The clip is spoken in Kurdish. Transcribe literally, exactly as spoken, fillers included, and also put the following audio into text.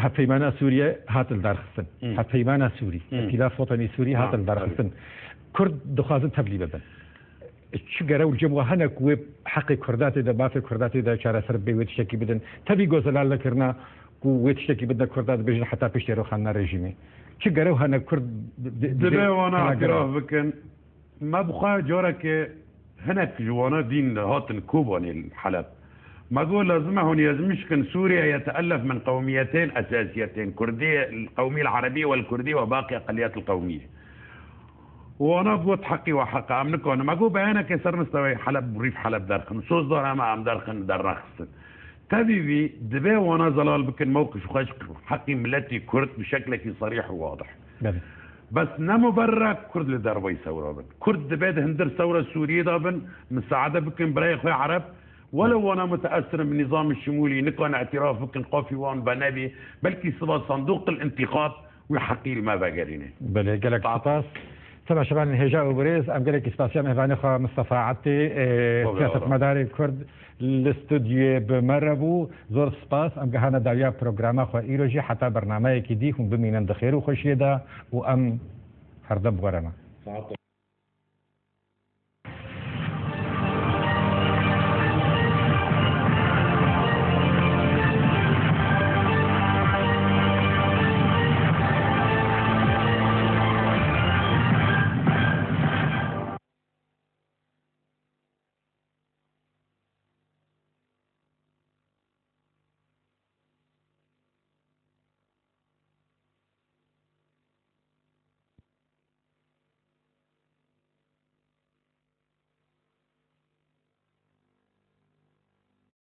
Hevpeymana Sûriye hat li dar xistin. Hevpeymana Sûrî, Îtîlafa Wetenî Sûrî hat li dar xistin. Kurd dixwazin tevlî bibin. Çi gerew li cem we hene ku wê heqê Kurda tê de, mafê Kurda tê de çareser bê, wê tiştekî bidin? Tevî ku zelal nekirina ku wê tiştekî bidine Kurda, dibêjin heta piştî rûxandina rejîmê. Çi gerew hene Kurd di-, di-, Dibe wana tena îtiraf bikin. Me bi xwe careke hinek ji wana dîn hatin Kobanê li Heleb. Me got, lazim e hûn yezmiş kin, Sûriye yeteelef min qewmiyetên esasiyetên, Kurdî, qewmî el-Erebî wel Kurdî we baqî eqeliyet el-qewmî. Wana got, heqî we heq e, em nikarin. Me got, beyanekê ser misteweyê Heleb, rîf Heleb derxin. Soz dan em, em derxin, dernexistin. Tevî vî, dibe wana zelal bikin, mewqif xwe ji heqî miletî Kurd bi şeklekî serîh û wadih. Belê. Bes ne muberrek Kurd li derveyî sewra bin. Kurd dibe di hundir sewra Sûriyê de bin, misaade bikin birayê xwe Ereb, welew wana muteesir in bi nîzamê şimûlî, nikarin îtiraf bikin, qafî wan venebî, belkî siba sanduqil întîxab wî heqî li me vegerîne. Belê, gelek spas. Temaşevanên hêja û birêz, em gelekî spasiya mêvanê xwe Mistefa Ebdî, e, Xwe siyasetmedarê Kurd li stûdyoyê bi me re bû. Zor spas. Em gihane dawiya programa xwe îro jî. Heta bernameyekî dî hûn bimînin di xêr û xweşiyê de û em herdem bi we re ne.